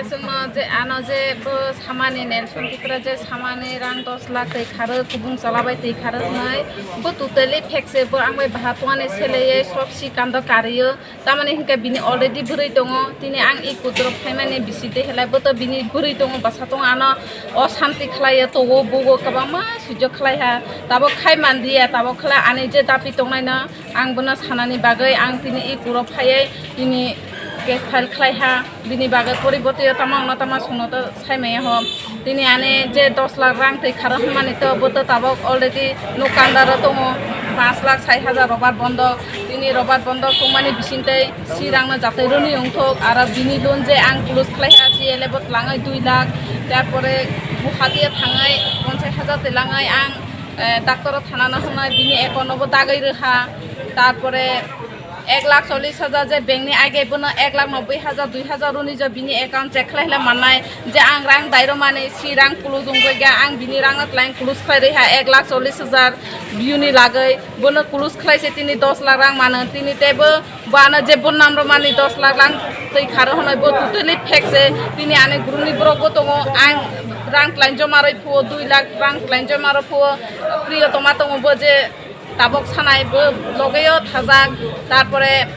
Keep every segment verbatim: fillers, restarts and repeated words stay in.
Chwngno je ano je bo samani Nelson Tripura je samani rang dos lakh twi kharo kubung chwla bai twi kharo hwnwi bo totally fake se, bo ang bai baha tongani seleye sob si kando kariyo. Tamani hinkhe bini already bwrwi tongo, tini ang i kudro phaimani bisi de helai bo to bini bwrwi tongo, bwsa tongo, ano o santi khlaiyo, togo bugo kwbangma sujok khlaiha, tabok khai manliya, tabok khlai ani je dapi tongnaino ang bono sanani bagwi ang tini i kuro phaiwi tini case file khlaiha, bini bagwi poribortiyo tama ono tama songno to sai maya ho. Tini ani je dos lakh rang twi kharo hwnmani to bo to tabok already nuk kandaro tongo, panch lakh sait hajar robar bondok. Tini robar bondok tongmani bisingtwi si rangno jatwi rwnwi wngthok, aro bini loan je ang close khlaiha si ele bo twlangwi dui lakh, tarpore Guwahati thangwi ponchas hajar twlangwi ang, eh, doctor o thanano hwnwi bini account o bo dagwi rwha, tarpore ek lakh chollish hajar je bank ni age bono ek lakh nobboi hajar dui hajar rwnwi je bini account check khlai khlai mannai, je ang rang dairomani si rang close wngwi ga ang bini rangno twlang close khlai rwha ek lakh chollish hajar biyuni lagwi, bono close khlai se tini dos lakh rang mano, tini teibo bo ano je bonnam romani dos lakh rang twi kharo hwnwi bo totally fake se, tini ani guruni borok bo tongo, ang rang twlang joma rwi phuo dui lakh rang twlang joma rwi phuo, Priyotoma tongo bo je tabok sanai bo logeo thajak, tarpore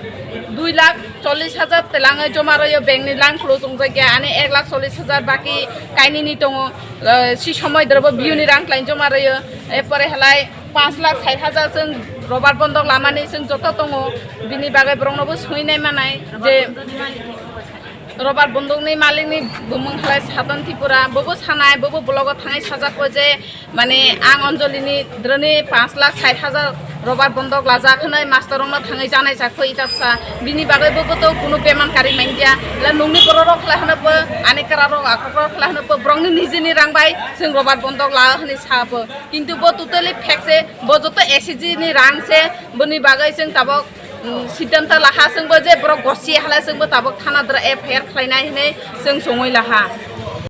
dui lakh chollish hajar twlangwi joma rwyo bank ni lang close wngjak ya, ani ek lakh chollish hajar baki kainini tongo, eh, si somoi dorobo biyuni rang twlang joma rwyo, erpore halai panch lakh sait hajar chwng robar bondok lamani chwng joto tongo, bini bagwi borokno bo swi nai manai je robar bondokni malikni bumung halai Sadhan Tripura, bobo sanai, bobo blogo thangwi sajak ko je, mane, ang Anjali ni drone panch lakh sait hajar robar bondok lajak hwnwi master rokno thangwi janai jak kho itapsa. Bini bagwi bo, bo to kunu beman kari mangya. La nungni borok rok khlai hwno bo, ani kra rok akhok rok khlai hwno bo, borokni nijini rang bai chwng robar bondok la hwnwi sa bo. Kintu bo totally fake se, bo joto S C G ni rang se, boni bagwi chwng tabok, mm, siddhanta laha chwng bo je borok gosi halai chwng bo tabok thana dra F I R khlainai hwnwi chwng songwi laha.